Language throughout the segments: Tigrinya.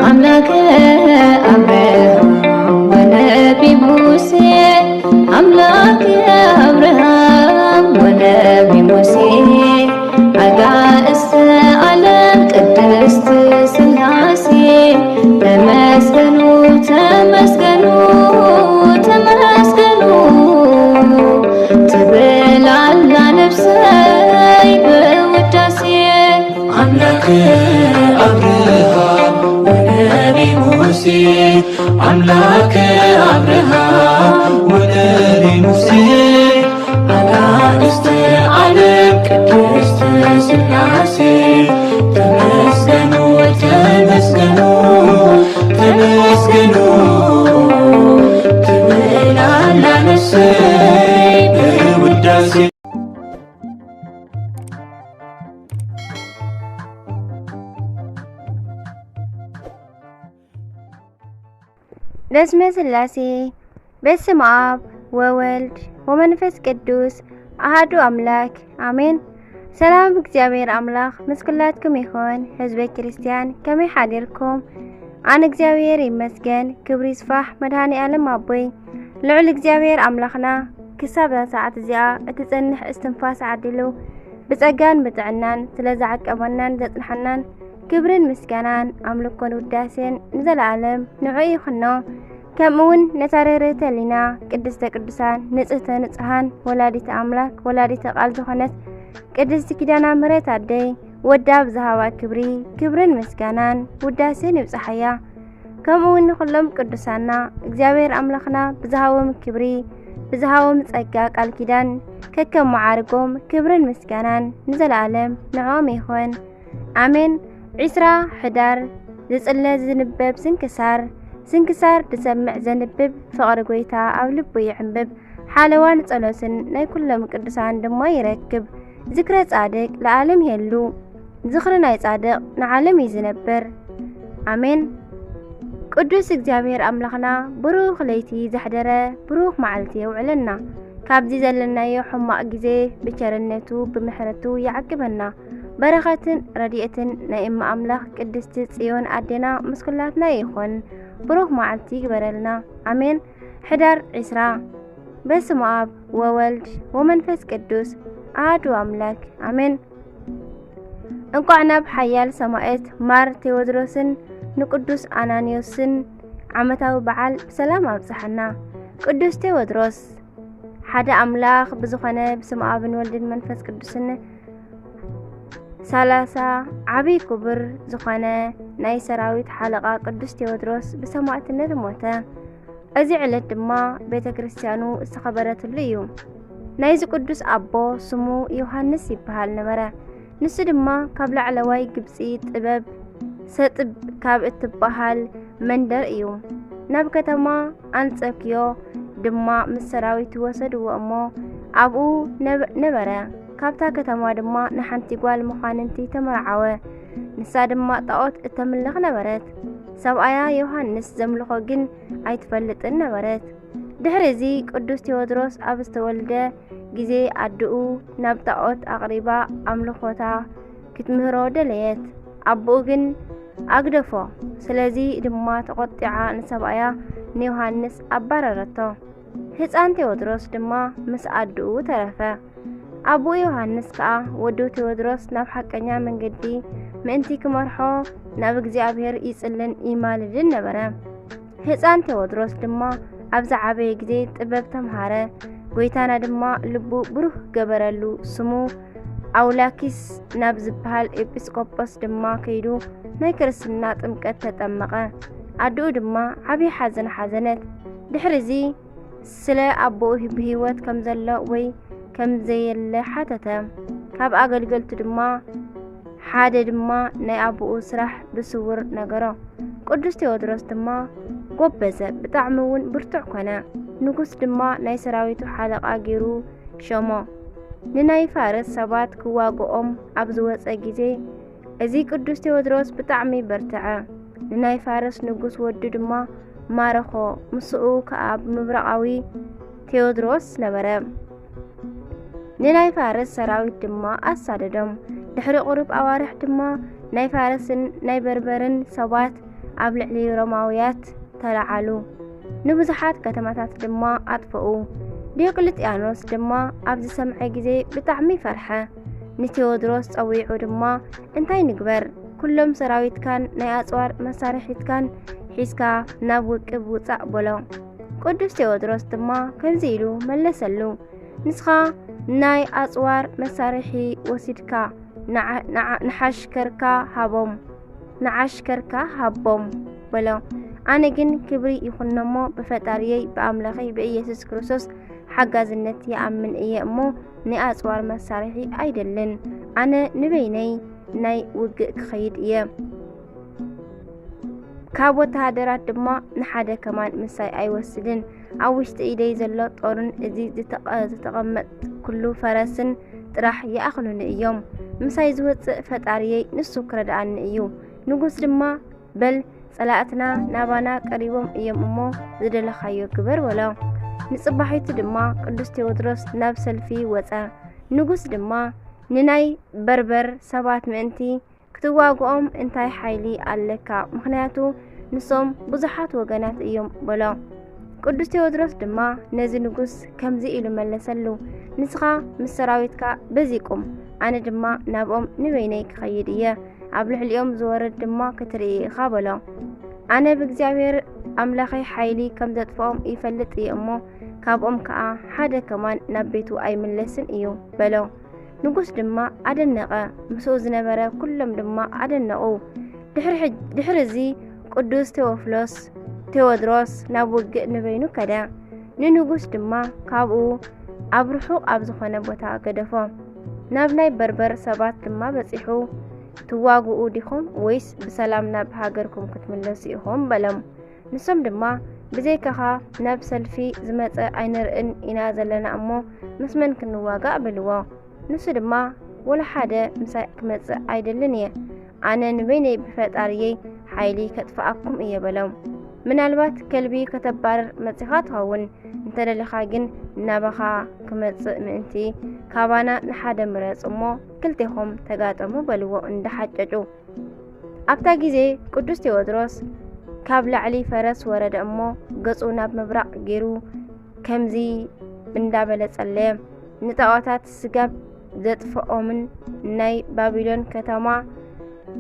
ኣምላከ ኣብርሃም ወነቢ ሙሴ፣ ኣምላከ ኣብርሃም ወነቢ ሙሴ፣ ኣጋእዝተ ዓለም ቅድስት ስላሴ፣ ተመስገኑ፣ ተመስገኑ፣ ተመስገኑ ትብል ኣላ ነፍሰይ ብውዳሴ። ኣምላከ ኣብርሃም ወነቢ ሙሴ፣ ኣምላከ ኣብርሃም ወነቢ ሙሴ፣ ኣጋእዝተ ዓለም ቅድስት ስላሴ፣ ተመስገኑ፣ ተመስገኑ፣ ተመስገኑ ትብል ኣላ ነፍሰይ ብውዳሴ። በስመ ስላሴ፣ በስመ አብ ወወልድ ወመንፈስ ቅዱስ አሐዱ አምላክ አሜን። ሰላም እግዚኣብሔር ኣምላኽ ምስ ኩላትኩም ይኹን። ህዝበ ክርስትያን ከመይ ሓዲርኩም? ኣነ እግዚኣብሔር ይመስገን፣ ክብሪ ይስፋሕ መድኃኔ ዓለም ኣቦይ። ልዑል እግዚኣብሔር ኣምላኽና ክሳብ እዛ ሰዓት እዚኣ እትጸንሕ እስትንፋስ ዓዲሉ ብጸጋን ብጥዕናን ስለ ዝዓቀበናን ዘጽንሐናን ክብርን ምስጋናን ኣምልኮን ውዳሴን ንዘለኣለም ንዕኡ ይኹኖ። ከምኡ እውን ነታ ርህርህተ ህሊና ቅድስተ ቅዱሳን ንጽህተ ንጹሃን ወላዲተ ኣምላክ ወላዲተ ቃል ዝኾነት ቅድስቲ ኪዳነ ምሕረት ኣደይ ወዳ ብዝሃባ ክብሪ ክብርን ምስጋናን ውዳሴን ይብጽሓያ። ከምኡ እውን ንኹሎም ቅዱሳና እግዚኣብሔር ኣምላኽና ብዝሃቦም ክብሪ ብዝሃቦም ጸጋ ቃል ኪዳን ከከም መዓርጎም ክብርን ምስጋናን ንዘለኣለም ንዕኦም ይኹን። ኣሜን። ዒስራ ሕዳር ዝጽለ ዝንበብ ስንክሳር። ስንክሳር ዝሰምዕ ዘንብብ ፍቕሪ ጐይታ ኣብ ልቡ ይዕምብብ። ሓለዋን ጸሎትን ናይ ኩሎም ቅዱሳን ድማ ይረክብ። ዝክረ ጻድቅ ለዓለም ይሄሉ። ዝኽሪ ናይ ጻድቅ ንዓለም እዩ ዝነብር። ኣሜን። ቅዱስ እግዚኣብሔር ኣምላኽና ብሩኽ ለይቲ ዘሕደረ ብሩኽ መዓልቲ የውዕለና። ካብዚ ዘለናዮ ሕማቕ ግዜ ብቸርነቱ ብምሕረቱ ይዓቅበና። በረኸትን ረድኤትን ናይ እመ ኣምላኽ ቅድስቲ ጽዮን ኣዴና ምስ ኩላትና ይኹን። ብሩኽ መዓልቲ ይግበረልና። ኣሜን። ሕዳር ዒስራ። በስመ ኣብ ወወልድ ወመንፈስ ቅዱስ ኣሐዱ ኣምላክ ኣሜን። እንቋዕ ናብ ሓያል ሰማዕት ማር ቴዎድሮስን ንቅዱስ ኣናንዮስን ዓመታዊ በዓል ብሰላም ኣብጽሓና። ቅዱስ ቴዎድሮስ ሓደ ኣምላኽ ብዝኾነ ብስም ኣብን ወልድን መንፈስ ቅዱስን ሰላሳ ዓብይ ክቡር ዝኾነ ናይ ሰራዊት ሓለቓ ቅዱስ ቴዎድሮስ ብሰማዕትነት ሞተ። እዚ ዕለት ድማ ቤተ ክርስቲያኑ ዝተኸበረትሉ እዩ። ናይዚ ቅዱስ ኣቦ ስሙ ዮሃንስ ይበሃል ነበረ። ንሱ ድማ ካብ ላዕለዋይ ግብጺ ጥበብ ሰጥብ ካብ እትበሃል መንደር እዩ። ናብ ከተማ ኣንጸክዮ ድማ ምስ ሰራዊቱ ወሰድዎ እሞ ኣብኡ ነበ-፣ ነበረ። ካብታ ከተማ ድማ ንሓንቲ ጓል መኳንንቲ ተመርዓወ። ንሳ ድማ ጣዖት እተምልኽ ነበረት። ሰብኣያ ዮሃንስ ዘምልኾ ግን ኣይትፈልጥን ነበረት። ድሕሪ እዚ ቅዱስ ቴዎድሮስ ኣብ ዝተወልደ ግዜ ኣድኡ ናብ ጣዖት ኣቕሪባ ኣምልኾታ ክትምህሮ ደለየት። ኣቦኡ ግን ኣግደፎ። ስለዚ ድማ ተቖጢዓ ንሰብኣያ ንዮሃንስ ኣባረረቶ። ህፃን ቴዎድሮስ ድማ ምስ ኣድኡ ተረፈ። ኣቦኡ ዮሃንስ ከኣ ወዱ ቴዎድሮስ ናብ ሓቀኛ መንገዲ ምእንቲ ክመርሖ ናብ እግዚኣብሔር ይጽልን ይማልድን ነበረ። ህፃን ቴዎድሮስ ድማ ኣብ ዝዓበየ ግዜ ጥበብ ተምሃረ። ጐይታና ድማ ልቡ ብሩህ ገበረሉ። ስሙ ኣውላኪስ ናብ ዝበሃል ኤጲስቆጶስ ድማ ከይዱ ናይ ክርስትና ጥምቀት ተጠመቐ። ኣድኡ ድማ ዓብዪ ሓዘን ሓዘነት። ድሕሪ እዚ ስለ ኣቦኡ ብህይወት ከም ዘሎ ወይ ከም ዘየለ ሓተተ። ካብ ኣገልገልቱ ድማ ሓደ ድማ ናይ ኣቦኡ ስራሕ ብስውር ነገሮ። ቅዱስ ቴዎድሮስ ድማ ጎበዘ፣ ብጣዕሚ እውን ብርቱዕ ኮነ። ንጉስ ድማ ናይ ሰራዊቱ ሓለቓ ገይሩ ሸሞ። ንናይ ፋርስ ሰባት ክዋግኦም ኣብ ዝወጸ ግዜ፣ እዚ ቅዱስ ቴዎድሮስ ብጣዕሚ በርትዐ። ንናይ ፋርስ ንጉስ ወዱ ድማ ማረኾ፣ ምስኡ ከኣ ብምብራቓዊ ቴዎድሮስ ነበረ። ንናይ ፋርስ ሰራዊት ድማ ኣሳደዶም። ድሕሪ ቁሩብ ኣዋርሕ ድማ ናይ ፋርስን ናይ በርበርን ሰባት ኣብ ልዕሊ ሮማውያት ተለዓሉ። ንብዙሓት ከተማታት ድማ ኣጥፍኡ። ዲዮቅልጥያኖስ ድማ ኣብ ዝሰምዐ ግዜ ብጣዕሚ ፈርሐ። ንቴዎድሮስ ጸዊዑ ድማ፣ "እንታይ ንግበር? ኩሎም ሰራዊትካን ናይ ኣጽዋር መሳርሒትካን ሒዝካ ናብ ውቅብ ውጻእ" በሎ። ቅዱስ ቴዎድሮስ ድማ ከምዚ ኢሉ መለሰሉ፣ "ንስኻ ናይ ኣጽዋር መሳርሒ ወሲድካ ንዓ-፣ ንዓ-፣ ንሓሽከርካ ሃቦም፣ ንዓሽከርካ ሃቦም" በሎ። ኣነ ግን ክብሪ ይኹኖሞ ብፈጣሪየይ ብኣምላኸይ ብኢየሱስ ክርስቶስ ሓጋዝነት ይኣምን እየ እሞ ናይ ኣጽዋር መሳርሒ ኣይደልን። ኣነ ንበይነይ ናይ ውግእ ክኸይድ እየ። ካብ ወተሃደራት ድማ ንሓደ ከማን ምሳይ ኣይወስድን። ኣብ ውሽጢ ኢደይ ዘሎ ጦርን እዚ ዝተቐ-፣ ዝተቐመጥኩሉ ፈረስን ጥራሕ ይኣኽሉኒ እዮም። ምሳይ ዝወጽእ ፈጣሪየይ ንሱ ክረድኣኒ እዩ። ንጉስ ድማ፣ "በል፣ ጸላእትና ናባና ቀሪቦም እዮም እሞ ዝደለኻዮ ግበር" በሎ። ንጽባሒቱ ድማ ቅዱስ ቴዎድሮስ ናብ ሰልፊ ወጸ። ንጉስ ድማ፣ "ንናይ በርበር ሰባት ምእንቲ ክትዋግኦም እንታይ ሓይሊ ኣለካ? ምኽንያቱ ንሶም ብዙሓት ወገናት እዮም" በሎ። ቅዱስ ቴዎድሮስ ድማ ነዚ ንጉስ ከምዚ ኢሉ መለሰሉ፣ "ንስኻ ምስ ሰራዊትካ በዚ ቁም፣ ኣነ ድማ ናብኦም ንበይነይ ክኸይድ እየ። ኣብ ልዕሊኦም ዝወርድ ድማ ክትርኢ ኢኻ" በሎ። "ኣነ ብእግዚኣብሔር ኣምላኸይ ሓይሊ ከም ዘጥፍኦም ይፈልጥ እየ እሞ፣ ካብኦም ከኣ ሓደ ከማን ናብ ቤቱ ኣይምለስን እዩ" በሎ። ንጉስ ድማ ኣደነቐ፣ ምስኡ ዝነበረ ኩሎም ድማ ኣደነቑ። ድሕሪ ሕጅ-፣ ድሕሪ እዚ ቅዱስ ቴዎፍሎስ፣ ቴዎድሮስ ናብ ውግእ ንበይኑ ከደ። ንንጉስ ድማ ካብኡ ኣብ ርሑቕ ኣብ ዝኾነ ቦታ ገደፎ። ናብ ናይ በርበር ሰባት ድማ በጺሑ፣ "ትዋግኡ ዲኹም ወይስ ብሰላም ናብ ሃገርኩም ክትምለሱ ኢኹም?" በሎም። ንሶም ድማ፣ "ብዘይካኻ ናብ ሰልፊ ዝመጸ ኣይንርእን ኢና ዘለና እሞ፣ ምስ መን ክንዋጋእ?" በልዎ። ንሱ ድማ፣ "ወላ ሓደ ምሳይ ክመጽእ ኣይደልን እየ። ኣነ ንበይነይ ብፈጣሪየይ ሓይሊ ከጥፍኣኩም እየ" በሎም። "ምናልባት ከልቢ ከተባርር መጺኻ ትኸውን፣ እንተደሊኻ ግን ናባኻ ክመጽእ ምእንቲ፣ ካባና ንሓደ ምረጽ እሞ፣ ክልቴኹም ተጋጠሙ" በልዎ እንዳሓጨጩ። ኣብታ ግዜ ቅዱስ ቴዎድሮስ ካብ ላዕሊ ፈረስ ወረደ እሞ፣ ገጹ ናብ ምብራቕ ገይሩ ከምዚ እንዳበለ ጸለየ፣ "ንጣዖታት ስጋብ ዘጥፍኦምን ናይ ባቢሎን ከተማ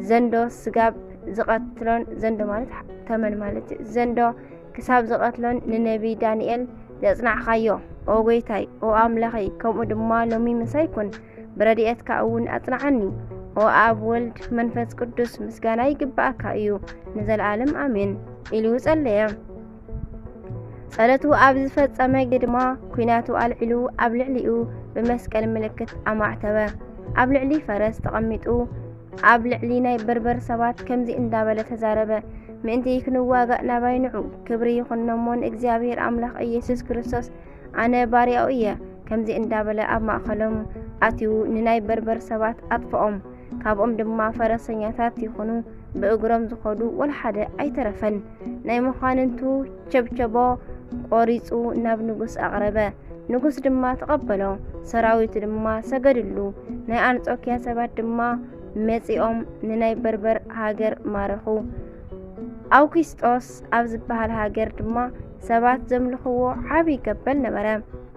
ዘንዶ ስጋብ ዝቐትሎን" ዘንዶ ማለት ተመን ማለት እዩ። "ዘንዶ ክሳብ ዝቐትሎን ንነቢ ዳንኤል ዘጽናዕካዮ፣ ኦ ጎይታይ፣ ኦ ኣምላኸይ፣ ከምኡ ድማ ሎሚ ምሳይ ኩን፣ ብረድኤትካ እውን ኣጽንዓኒ። ኦ ኣብ፣ ወልድ፣ መንፈስ ቅዱስ ምስጋና ይግብኣካ እዩ ንዘለኣለም ኣሜን" ኢሉ ጸለየ። ጸሎቱ ኣብ ዝፈጸመ ግዜ ድማ ኲናቱ ኣልዒሉ ኣብ ልዕሊኡ ብመስቀል ምልክት ኣማዕተበ። ኣብ ልዕሊ ፈረስ ተቐሚጡ ኣብ ልዕሊ ናይ በርበር ሰባት ከምዚ እንዳበለ ተዛረበ፣ "ምእንቲ ክንዋጋእ ናባይ ንዑ፣ ክብሪ ይኹኖሞ ንእግዚኣብሔር ኣምላኽ ኢየሱስ ክርስቶስ፣ ኣነ ባርያኡ እየ" ከምዚ እንዳበለ ኣብ ማእከሎም ኣትዩ ንናይ በርበር ሰባት ኣጥፍኦም። ካብኦም ድማ ፈረሰኛታት ይኹኑ ብእግሮም ዝኸዱ ወላ ሓደ ኣይተረፈን። ናይ መኳንንቱ ቸብቸቦ ቆሪጹ ናብ ንጉስ ኣቕረበ። ንጉስ ድማ ተቐበሎ። ሰራዊቱ ድማ ሰገድሉ። ናይ ኣንጾኪያ ሰባት ድማ መጺኦም ንናይ በርበር ሃገር ማረኹ። ኣውኪስጦስ ኣብ ዝበሃል ሃገር ድማ ሰባት ዘምልኽዎ ዓቢ ገበል ነበረ።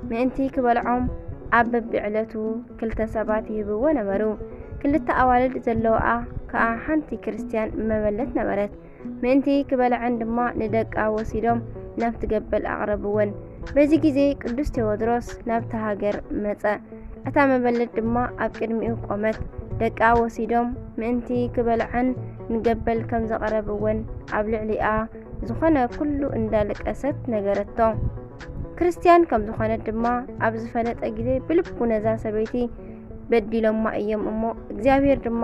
ምእንቲ ክበልዖም ኣብ በብዕለቱ ክልተ ሰባት ይህብዎ ነበሩ። ክልተ ኣዋልድ ዘለዋኣ ከኣ ሓንቲ ክርስትያን መበለት ነበረት። ምእንቲ ክበልዐን ድማ ንደቃ ወሲዶም ናብቲ ገበል ኣቕረብወን። በዚ ግዜ ቅዱስ ቴዎድሮስ ናብቲ ሃገር መጸ። እታ መበለት ድማ ኣብ ቅድሚኡ ቆመት። ደቃ ወሲዶም ምእንቲ ክበልዐን ንገበል ከም ዘቐረብወን ኣብ ልዕሊኣ ዝኾነ ኩሉ እንዳለቀሰት ነገረቶ። ክርስትያን ከም ዝኾነት ድማ ኣብ ዝፈለጠ ግዜ ብልቡ ነዛ ሰበይቲ በዲሎማ እዮም እሞ እግዚኣብሔር ድማ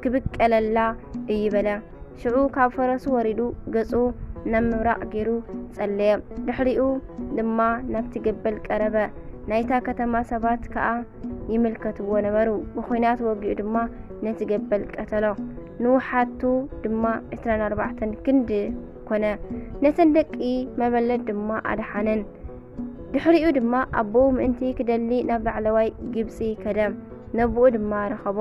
ክብቀለላ እዩ በለ። ሽዑ ካብ ፈረሱ ወሪዱ ገጹ ናብ ምብራቕ ገይሩ ጸለየ። ድሕሪኡ ድማ ናብቲ ገበል ቀረበ። ናይታ ከተማ ሰባት ከኣ ይምልከትዎ ነበሩ። ብኹናት ወጊኡ ድማ ነቲ ገበል ቀተሎ። ንውሓቱ ድማ ዕስራን ኣርባዕተን ክንዲ ኮነ። ነተን ደቂ መበለት ድማ ኣድሓነን። ድሕሪኡ ድማ ኣቦኡ ምእንቲ ክደሊ ናብ ላዕለዋይ ግብጺ ከደ። ነብኡ ድማ ረኸቦ።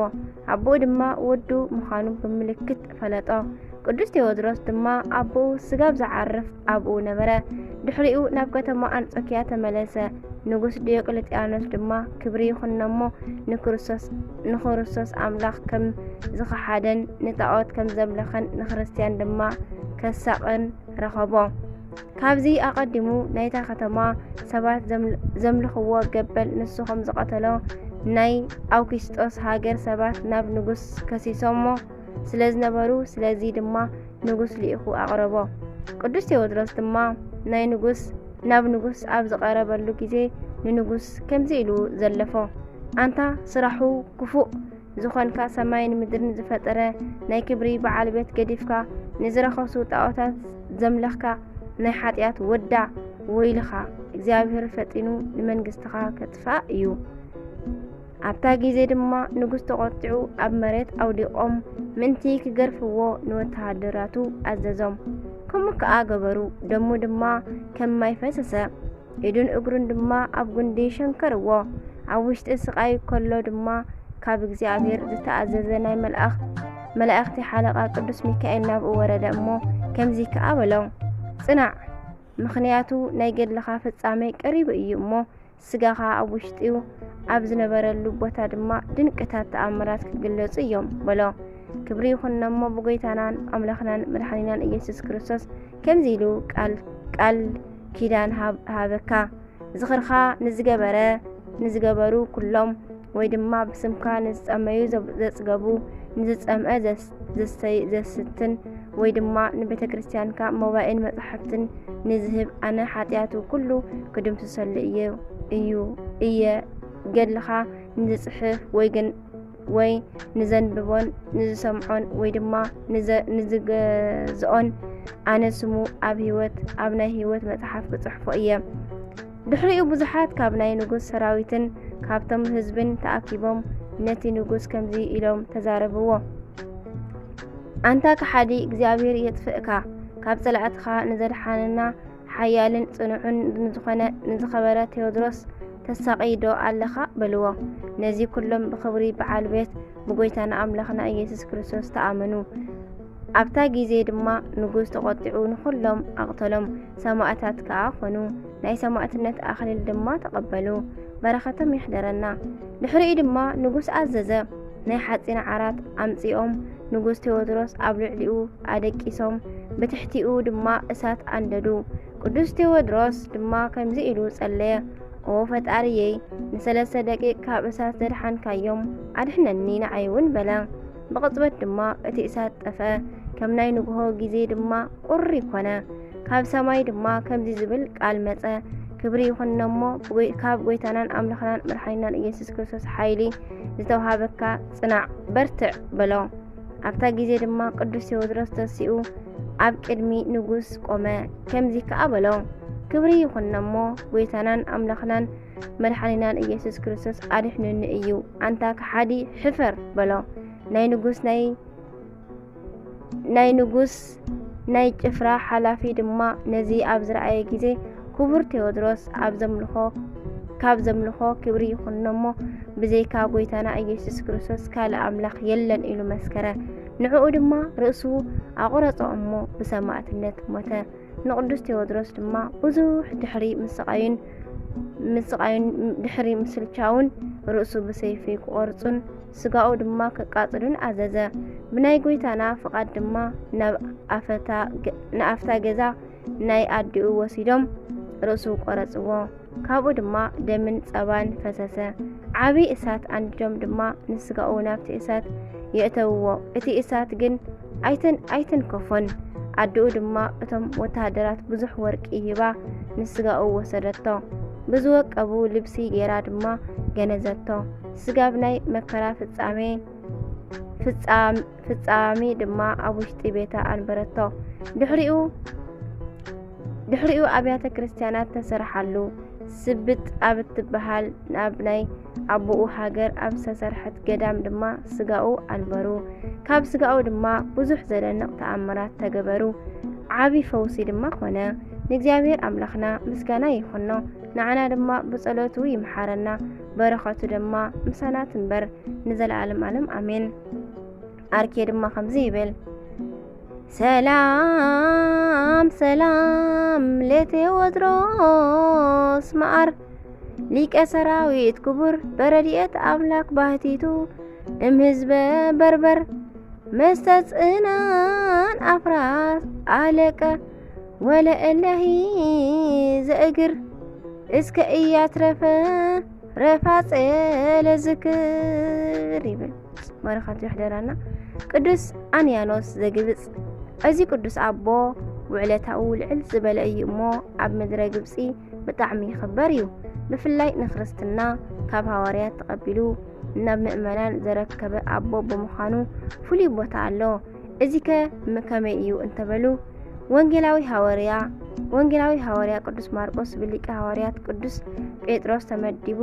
ኣቦኡ ድማ ወዱ ምዃኑ ብምልክት ፈለጦ። ቅዱስ ቴዎድሮስ ድማ ኣቦኡ ስጋብ ዝዓርፍ ኣብኡ ነበረ። ድሕሪኡ ናብ ከተማ ኣንጾኪያ ተመለሰ። ንጉስ ዲዮቅልጥያኖስ ድማ ክብሪ ይኹኖሞ ንክርስቶስ ንክርስቶስ ኣምላኽ ከም ዝኸሓደን ንጣዖት ከም ዘምለኸን ንክርስትያን ድማ ከሳቕን ረኸቦ። ካብዚ ኣቐዲሙ ናይታ ከተማ ሰባት ዘምልኽዎ ገበል ንሱ ከም ዝቐተሎ ናይ ኣውኪስጦስ ሃገር ሰባት ናብ ንጉስ ከሲሶሞ ስለ ዝነበሩ፣ ስለዚ ድማ ንጉስ ልኢኹ ኣቕረቦ። ቅዱስ ቴዎድሮስ ድማ ናይ ንጉስ ናብ ንጉስ ኣብ ዝቐረበሉ ግዜ ንንጉስ ከምዚ ኢሉ ዘለፎ፣ ኣንታ ስራሑ ክፉእ ዝኾንካ ሰማይን ምድርን ዝፈጠረ ናይ ክብሪ በዓል ቤት ገዲፍካ ንዝረኸሱ ጣዖታት ዘምለኽካ ናይ ሓጢኣት ወዳ ወይልኻ፣ እግዚኣብሔር ፈጢኑ ንመንግስትኻ ከጥፍኣ እዩ። ኣብታ ግዜ ድማ ንጉስ ተቖጢዑ ኣብ መሬት ኣውዲቖም ምእንቲ ክገርፍዎ ንወተሃደራቱ ኣዘዞም። ከምኡ ከኣ ገበሩ። ደሙ ድማ ከም ማይ ፈሰሰ። ኢዱን እግሩን ድማ ኣብ ጉንዲ ሸንከርዎ። ኣብ ውሽጢ ስቓይ ከሎ ድማ ካብ እግዚኣብሔር ዝተኣዘዘ ናይ መልኣኽ መላእኽቲ ሓለቓ ቅዱስ ሚካኤል ናብኡ ወረደ እሞ ከምዚ ከኣ በሎ፣ ጽናዕ፣ ምኽንያቱ ናይ ገድልኻ ፍጻሜ ቀሪቡ እዩ እሞ ስጋኻ ኣብ ውሽጢኡ ኣብ ዝነበረሉ ቦታ ድማ ድንቅታት ተኣምራት ክግለጹ እዮም በሎ። ክብሪ ይኹን እሞ ብጎይታናን ኣምላኽናን መድሓኒናን ኢየሱስ ክርስቶስ ከምዚ ኢሉ ቃል ቃል ኪዳን ሃብ- ሃበካ። ዝኽርኻ ንዝገበረ ንዝገበሩ ኩሎም ወይ ድማ ብስምካ ንዝጸመዩ ዘብ- ዘጽገቡ ንዝጸምአ ዘስ- ዘስተይ- ዘስትን ወይ ድማ ንቤተ ክርስቲያንካ መባኤን መጻሕፍትን ንዝህብ ኣነ ሓጢኣቱ ኩሉ ክድምስሰሉ እየ እዩ እየ ገድልኻ ንዝጽሕፍ ወይ ግን ወይ ንዘንብቦን ንዝሰምዖን ወይ ድማ ንዘ- ንዝገዝኦን ኣነ ስሙ ኣብ ህይወት ኣብ ናይ ህይወት መጽሓፍ ክጽሕፎ እየ። ድሕሪኡ ብዙሓት ካብ ናይ ንጉስ ሰራዊትን ካብቶም ህዝብን ተኣኪቦም ነቲ ንጉስ ከምዚ ኢሎም ተዛረብዎ፣ ኣንታ ከሓዲ እግዚኣብሔር የጥፍእካ፣ ካብ ጸላእትኻ ንዘድሓነና ሓያልን ጽኑዕን ንዝኾነ ንዝኸበረ ቴዎድሮስ ተሳቒ ዶ ኣለኻ? በልዎ። ነዚ ኩሎም ብኽብሪ በዓል ቤት ብጎይታና ኣምላኽና ኢየሱስ ክርስቶስ ተኣመኑ። ኣብታ ግዜ ድማ ንጉስ ተቖጢዑ ንኹሎም ኣቕተሎም፣ ሰማእታት ከኣ ኾኑ። ናይ ሰማእትነት ኣኽሊል ድማ ተቐበሉ። በረኸቶም ይሕደረና። ድሕሪኡ ድማ ንጉስ ኣዘዘ፣ ናይ ሓጺን ዓራት ኣምጺኦም ንጉስ ቴዎድሮስ ኣብ ልዕሊኡ ኣደቂሶም፣ ብትሕቲኡ ድማ እሳት ኣንደዱ። ቅዱስ ቴዎድሮስ ድማ ከምዚ ኢሉ ጸለየ፣ ኦ ፈጣሪየይ፣ ንሰለስተ ደቂቅ ካብ እሳት ዘድሓንካዮም ኣድሕነኒ ንዓይ እውን በለ። ብቕጽበት ድማ እቲ እሳት ጠፍአ፣ ከም ናይ ንግሆ ግዜ ድማ ቁሪ ኮነ። ካብ ሰማይ ድማ ከምዚ ዝብል ቃል መጸ፣ ክብሪ ይኹኖሞ ብጎይ- ካብ ጎይታናን ኣምላኽናን መድሓኒናን ኢየሱስ ክርስቶስ ሓይሊ ዝተውሃበካ ጽናዕ፣ በርትዕ በሎ። ኣብታ ግዜ ድማ ቅዱስ ቴዎድሮስ ተሲኡ ኣብ ቅድሚ ንጉስ ቆመ፣ ከምዚ ከኣ በሎ፣ ክብሪ ይኹኖሞ ጎይታናን ኣምላኽናን መድሓኒናን ኢየሱስ ክርስቶስ ኣድሕኑኒ እዩ፣ ኣንታ ከሓዲ ሕፈር በሎ። ናይ ንጉስ ናይ ናይ ንጉስ ናይ ጭፍራ ሓላፊ ድማ ነዚ ኣብ ዝረኣየ ግዜ፣ ክቡር ቴዎድሮስ ኣብ ዘምልኾ ካብ ዘምልኾ ክብሪ ይኹኖሞ ብዘይካ ጎይታና ኢየሱስ ክርስቶስ ካልእ ኣምላኽ የለን ኢሉ መስከረ። ንዕኡ ድማ ርእሱ ኣቑረጾ እሞ ብሰማእትነት ሞተ። ንቅዱስ ቴዎድሮስ ድማ ብዙሕ ድሕሪ ምስቓዩን ምስቓዩን ድሕሪ ምስልቻውን ርእሱ ብሰይፊ ክቖርጹን ስጋኡ ድማ ከቃጽሉን ኣዘዘ። ብናይ ጎይታና ፍቓድ ድማ ናብ ኣፈታ ገ- ንኣፍታ ገዛ ናይ ኣዲኡ ወሲዶም ርእሱ ቆረጽዎ። ካብኡ ድማ ደምን ጸባን ፈሰሰ። ዓቢ እሳት ኣንዲዶም ድማ ንስጋኡ ናብቲ እሳት የእተውዎ። እቲ እሳት ግን ኣይተን ኣይተንከፎን። ኣዲኡ ድማ እቶም ወተሃደራት ብዙሕ ወርቂ ሂባ ንስጋኡ ወሰደቶ። ብዝወቀቡ ልብሲ ገይራ ድማ ገነዘቶ። ስጋብ ናይ መከራ ፍጻሜ ፍጻም- ፍጻሜ ድማ ኣብ ውሽጢ ቤታ ኣንበረቶ። ድሕሪኡ ድሕሪኡ ኣብያተ ክርስቲያናት ተሰርሓሉ። ስብጥ ኣብ እትበሃል ናብ ናይ ኣቦኡ ሃገር ኣብ ዝተሰርሐት ገዳም ድማ ስጋኡ ኣንበሩ። ካብ ስጋኡ ድማ ብዙሕ ዘደንቕ ተኣምራት ተገበሩ። ዓቢ ፈውሲ ድማ ኾነ። ንእግዚኣብሔር ኣምላኽና ምስጋና ይኹኖ። ንዓና ድማ ብጸሎቱ ይምሓረና። በረኸቱ ድማ ምሳና ትንበር ንዘለዓለም ዓለም ኣሜን። ኣርኬ ድማ ከምዚ ይብል፣ ሰላም ሰላም ለቴዎድሮስ መዓር ሊቀ ሰራዊት ክቡር በረድኤት ኣምላክ ባህቲቱ እም ህዝበ በርበር መስተጽእናን ኣፍራስ ኣለቀ ወለ እለሂ ዘእግር እስከ እያትረፈ ረፋጸ ለዝክር ይብል። በረኸቱ ይሕደረና። ቅዱስ ኣንያኖስ ዘግብጽ። እዚ ቅዱስ ኣቦ ውዕለታኡ ልዕል ዝበለ እዩ እሞ ኣብ ምድረ ግብጺ ብጣዕሚ ይኽበር እዩ። ብፍላይ ንክርስትና ካብ ሃዋርያት ተቐቢሉ ናብ ምእመናን ዘረከበ ኣቦ ብምዃኑ ፍሉይ ቦታ ኣሎ። እዚከ ከመይ እዩ እንተበሉ፣ ወንጌላዊ ሃዋርያ ወንጌላዊ ሃዋርያ ቅዱስ ማርቆስ ብሊቀ ሃዋርያት ቅዱስ ጴጥሮስ ተመዲቡ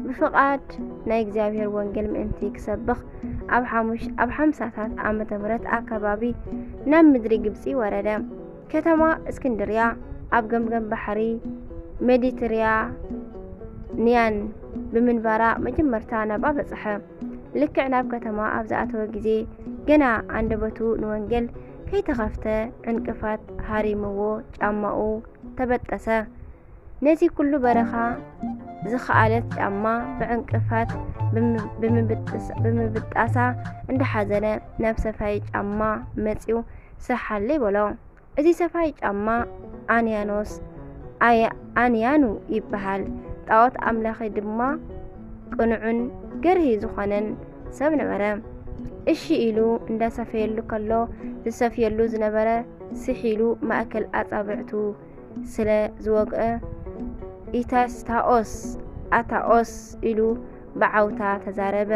ብፍቓድ ናይ እግዚኣብሔር ወንጌል ምእንቲ ክሰብኽ ኣብ ሓሙሽ-፣ ኣብ ሓምሳታት ዓመተ ምህረት ኣከባቢ ናብ ምድሪ ግብጺ ወረደ። ከተማ እስክንድርያ ኣብ ገምገም ባሕሪ ሜዲትራንያን ብምንባራ መጀመርታ ናብኣ በጽሐ። ልክዕ ናብ ከተማ ኣብ ዝኣተወ ግዜ ገና ኣንደበቱ ንወንጌል ከይተኸፍተ ዕንቅፋት ሃሪምዎ ጫማኡ ተበጠሰ። ነቲ ኩሉ በረኻ ዝኸኣለት ጫማ ብዕንቅፋት ብምብጥስ-፣ ብምብጣሳ እንዳሓዘነ ናብ ሰፋይ ጫማ መጺኡ ስርሓለይ በሎ። እዚ ሰፋይ ጫማ ኣንያኖስ ኣያ-፣ ኣንያኑ ይበሃል። ጣዖት ኣምላኺ ድማ ቅኑዕን ገርሂ ዝኾነን ሰብ ነበረ። እሺ ኢሉ እንዳሰፈየሉ ከሎ ዝሰፍየሉ ዝነበረ ስሒሉ ማእከል ኣጻብዕቱ ስለ ዝወግአ ኢታስታኦስ ኣታኦስ ኢሉ ብዓውታ ተዛረበ።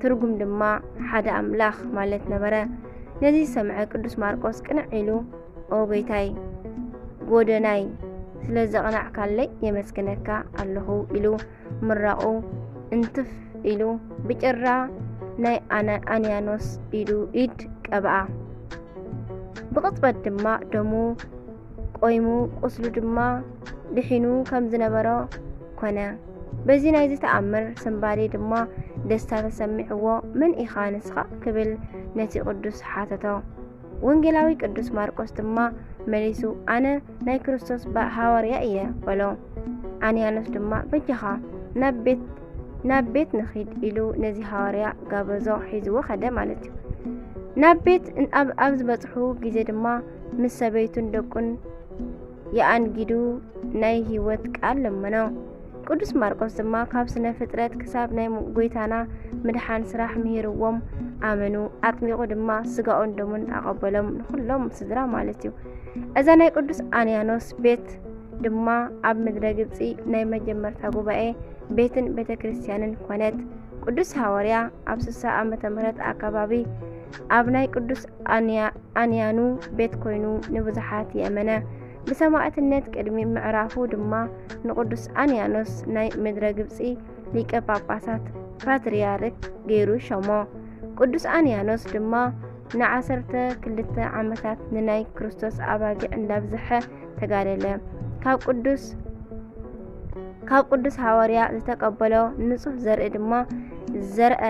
ትርጉም ድማ ሓደ ኣምላኽ ማለት ነበረ። ነዚ ዝሰምዐ ቅዱስ ማርቆስ ቅንዕ ኢሉ ኦ ጎይታይ፣ ጎደናይ ስለ ዘቕናዕካለይ የመስግነካ ኣለኹ ኢሉ ምራቑ እንትፍ ኢሉ ብጭራ ናይ ኣና-፣ ኣንያኖስ ኢዱ ኢድ ቀብኣ። ብቕጽበት ድማ ደሙ ቆይሙ፣ ቁስሉ ድማ ድሒኑ ከም ዝነበሮ ኮነ። በዚ ናይዚ ተኣምር ስንባዴ ድማ ደስታ ተሰሚዕዎ፣ "መን ኢኻ ንስኻ?" ክብል ነቲ ቅዱስ ሓተቶ። ወንጌላዊ ቅዱስ ማርቆስ ድማ መሊሱ፣ "ኣነ ናይ ክርስቶስ ባ-፣ ሃዋርያ እየ" በሎ። ኣንያኖስ ድማ፣ "በጃኻ ናብ ቤት፣ ናብ ቤት ንኺድ" ኢሉ ነዚ ሃዋርያ ጋበዞ፣ ሒዝዎ ኸደ ማለት እዩ። ናብ ቤት እን-፣ ኣብ፣ ኣብ ዝበጽሑ ግዜ ድማ ምስ ሰበይቱን ደቁን የኣንጊዱ ናይ ህይወት ቃል ለመኖ። ቅዱስ ማርቆስ ድማ ካብ ስነ ፍጥረት ክሳብ ናይ ም-፣ ጎይታና ምድሓን ስራሕ ምሂርዎም ኣመኑ። ኣጥሚቑ ድማ ስጋኡን ደሙን ኣቐበሎም፣ ንኹሎም ስድራ ማለት እዩ። እዛ ናይ ቅዱስ ኣንያኖስ ቤት ድማ ኣብ ምድረ ግብጺ ናይ መጀመርታ ጉባኤ ቤትን ቤተ ክርስቲያንን ኮነት። ቅዱስ ሃዋርያ ኣብ ስሳ ዓመተ ምህረት ኣካባቢ ኣብ ናይ ቅዱስ ኣንያ-፣ ኣንያኑ ቤት ኮይኑ ንብዙሓት የእመነ። ብሰማዕትነት ቅድሚ ምዕራፉ ድማ ንቅዱስ ኣንያኖስ ናይ ምድረ ግብጺ ሊቀ ጳጳሳት ፓትርያርክ ገይሩ ሾሞ። ቅዱስ ኣንያኖስ ድማ ንዓሰርተ ክልተ ዓመታት ንናይ ክርስቶስ ኣባጊዕ እንዳብዝሐ ተጋደለ። ካብ ቅዱስ፣ ካብ ቅዱስ ሃዋርያ ዝተቀበሎ ንጹህ ዘርኢ ድማ ዘርአ፣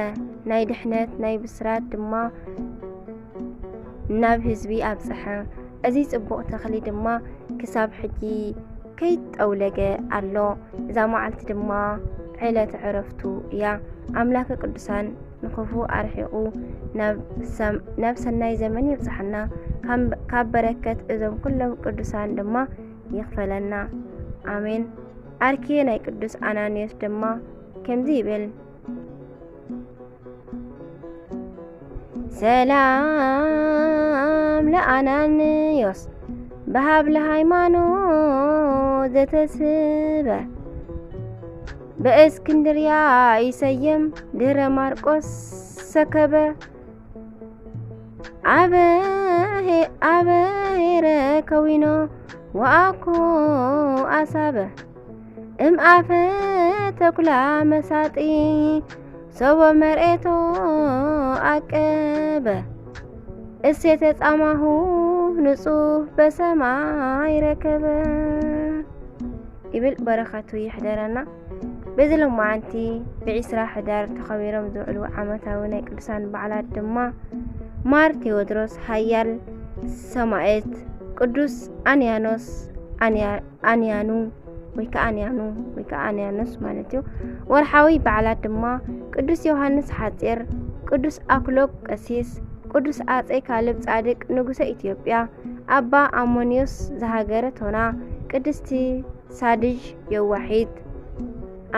ናይ ድሕነት ናይ ብስራት ድማ ናብ ህዝቢ ኣብጽሐ። እዚ ጽቡቕ ተኽሊ ድማ ክሳብ ሕጂ ከይጠውለገ ኣሎ። እዛ መዓልቲ ድማ ዕለተ ዕረፍቱ እያ። ኣምላከ ቅዱሳን ንክፉእ ኣርሒቑ ናብ ሰም-፣ ናብ ሰናይ ዘመን ይብጽሓና። ካብ፣ ካብ በረከት እዞም ኩሎም ቅዱሳን ድማ ይኽፈለና። ኣሜን። ኣርኬ ናይ ቅዱስ ኣናንዮስ ድማ ከምዚ ይብል። ሰላም ለኣናንዮስ በሃብ ለሃይማኖት ዘተስበ በእስክንድርያ ይሰየም ድህረ ማርቆስ ሰከበ። ኣበ ሄ-፣ ኣበ ሄረ ከዊኖ ወኣኮ ኣሳበ እም ኣፈ ተኩላ መሳጢ ሰቦ መርኤቶ ኣቀበ እሴተ ጻማሁ ንጹህ በሰማይ ረከበ ይብል። በረኸቱ ይሕደረና። በዚ ሎማዓንቲ ብዒስራ ሕዳር ተኸቢሮም ዝውዕሉ ዓመታዊ ናይ ቅዱሳን በዓላት ድማ ማር ቴዎድሮስ ሃያል ሰማዕት፣ ቅዱስ ኣንያኖስ ኣንያ- ኣንያኑ ወይ ከዓ ኣንያኑ ወይ ከዓ ኣንያኖስ ማለት እዩ። ወርሓዊ በዓላት ድማ ቅዱስ ዮሃንስ ሓፂር፣ ቅዱስ ኣክሎግ ቀሲስ፣ ቅዱስ ኣፀይ ካልብ ፃድቅ ንጉሰ ኢትዮጵያ፣ ኣባ ኣሞኒዮስ ዝሃገረ ቶና፣ ቅድስቲ ሳድዥ የዋሒት።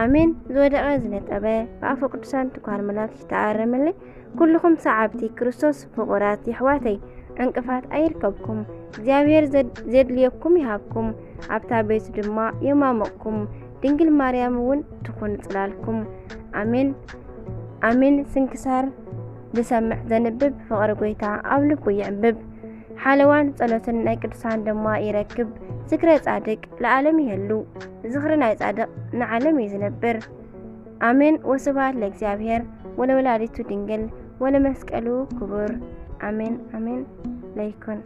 ኣሜን። ዝወደቐ ዝነጠበ ብኣፈ ቅዱሳን ትኳር መላእክት ይተኣረመለይ። ኩልኹም ሰዓብቲ ክርስቶስ ፍቑራት የሕዋተይ፣ ዕንቅፋት ኣይርከብኩም። እግዚኣብሔር ዘድ- ዘድልየኩም ይሃብኩም፣ ኣብታ ቤቱ ድማ የማምቕኩም። ድንግል ማርያም እውን ትኹን ጽላልኩም። ኣሜን ኣሜን። ስንክሳር ዝሰምዕ ዘንብብ ፍቕሪ ጎይታ ኣብ ልቡ ይዕብብ። ሓለዋን ጸሎትን ናይ ቅዱሳን ድማ ይረክብ። ዝክረ ጻድቅ ለዓለም ይህሉ፣ ዝኽሪ ናይ ጻድቕ ንዓለም እዩ ዝነብር። ኣሜን። ወስብሐት ለእግዚኣብሔር ወለወላዲቱ ድንግል ወለመስቀሉ ክቡር። ኣሜን ኣሜን። ለይኩን